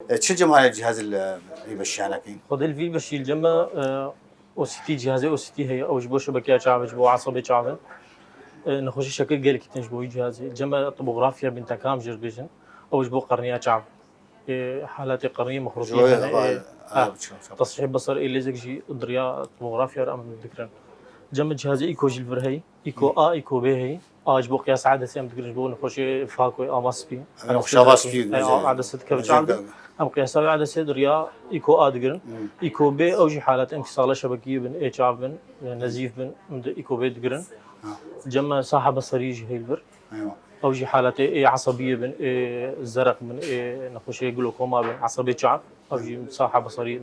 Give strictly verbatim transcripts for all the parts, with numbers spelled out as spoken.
E, çi cem hane cihazê li vî beşî hene kî? Xwedê li vî beşî li cem me, e, O C T, cihazê O C T heye. Ew ji bo şebekeya çavê, ji bo esebê çavê. E, nexweşî şekir gelekî tên ji bo wî cihazê. Cem me tomografiya bîntekam jê re dibêjin. Ew ji bo qerniya çav. E, halatê qerniyê mexrûtiyê hene. E, ha, tesihê besar ê lêzek jî di riya tomografiya re em dikirin. Cem me cihazê îko jî li vir heye. Îko A, îko B heye. A ji bo qiyasa edesê em dikirin, ji bo nexweşê fakoyê, ava spî. Nexweşa ava spî, e, edesê dikeve çav de. Em qiyasa wê edesê di riya îko A digirin. Îko B ew jî halat enfîsala şebekiyê bin, ê çav bin, e, nezîf bin, em di îko B digirin. Cem me saha beserî jî heye li vir. Ew jî halatê ê esebiyê bin, ê zerq bin, ê nexweşê glokoma bin, esebê çav. Ew jî saha besarî.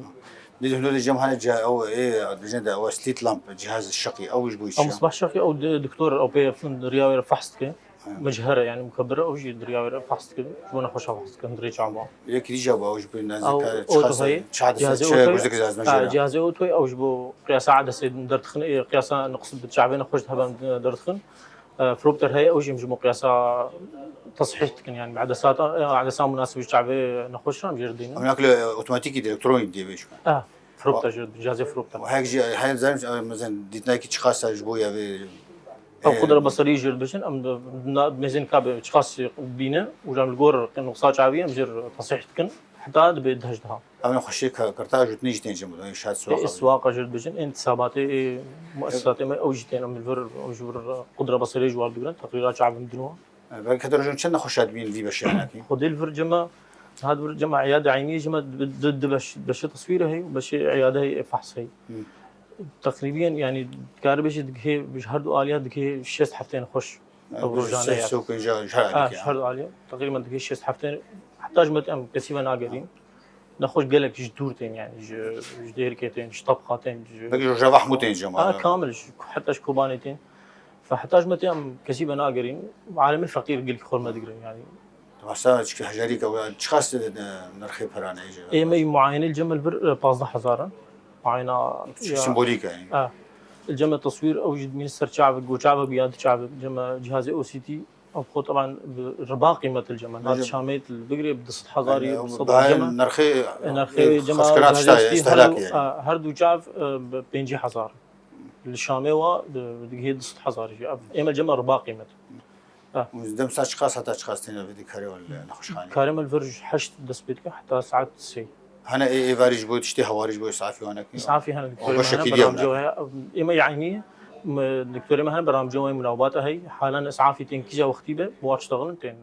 Dî hunurê cem hane ca-, ew ê, dibêjin de ew slit lamp, cihaz şeqî, ew ji bo Ew çi? Misbah şeqî, ew di-, doktor, ew pê fin di riya wê re fehs dike. Mechere, yani mukebire, ew jî di riya wê re fehs dike. Ji bo nexweşa fehs dike, hunurê çav ba. Yekî dî ca ba, ew ji bo Ew neze ka, oto çiqas, heye, çi hadise, cihazê çi oto ye. Gözlük lazim Ha, jî. Cihazê oto ye, ew ji bo qiyasa edesê derdixin, ê, qiyasa neqs bi çavê nexweş hebe em derdixin. E, Fropter heye, ew jî em ji miqyasa tesihîh dikin, yani edesat, e, edesa munasib ji çavê nexweş re em jê re dînin. Em nakle otomatîkî de, elektronî diye bêjin. E, Fropter jê re dibin, cihazê Fropter. Hek jî, hek zanim, e, mezen dîtinayekî çiqas e ji bo ya vê, Ew e, qudra besarî jê re dibêjin, em na-, mêzên ka be çiqas bîne, û em li gor nuqsa çavî em jê re tesihîh dikin, heta dibe deh ji deha. Ew nexweşê ke-, kirta jûtinê jî tên cem, şayet Ê, siwaqa. Ê siwaqa jê re dibêjin, ên tisabatê, ê muesesatê me, ew jî tên, em li vir, ew ji vir qudra besarê ji war digirin, teqrîra çavê em dino. E, belkî heta rojan çend nexweşa dibîn vî beşê hinekî? Xwedê li vir cem me, niha di vir cem me eyade eynî cem me di, di, di beş, beşê teswîrê heye û beşê eyade heye, ê fehs heye. Teqrîbiyen, yani, dikare bêjî digihê, ji her du aliya digihê şêst heftê nexweş. Ev rojane ya. Sê û pêncî ji her Ha, alî ji her du alî. Teqrîben digihê şêst heftê. Heta ji me em kesî ve nagerîn. Nexweş gelek ji dûr tên, yani, ji, ji Dêrikê tên, ji Tabxa tên, ji Belkî ji Rojava hemû tên cem Ha, kamil, ji, heta ji Kobanê tên. Fe heta ji me em kesî ve nagerîn. Alemê feqîr gelkî xwe me digirin, yani. Masa çi hejarî ke, çiqas, e, nirxê perane jî? Ê me muayene li cem me li vir, e, pazdeh hezar in. Muayena Çi ya sembolîk e. Ha. Li cem me teswîr, ew jî dimîne ser çavek, go çavek ya di çavek. Cem me cihazê O C T, ew xwe teban bi riba qîmet li cem me. Niha Cem- Şamê li bigirê bi du sed hezarî, Yani, bi sed bahayê cem me. Nirxê, E, nirxê e, cem me xaskira cihazê tişta ye, O C T istihlak her du, yani. Ha, her du çav, e, bi pêncî hezar. Li Şamê wa di, digihê du sed hezar jî. Ev, ê me cem me riba qîmet. Ah. Û dem saet çiqas heta çiqas têne vê dikarê wal nexweşxanê? Karê me li vir ji heşt dest pê dike heta saet sê. Hene ê, êvarî ji bo tiştê hewarî ji bo îsafî wan nekî? Îsafî hene, O doktorê me hene, beşekî diye berhamcê ne? Wê heye. Ê me yeynî, me, doktorê me hene, berhamcê wê munawbata heye. Halan îsafî tên kîja wextî be, bi wan diştexilin tên.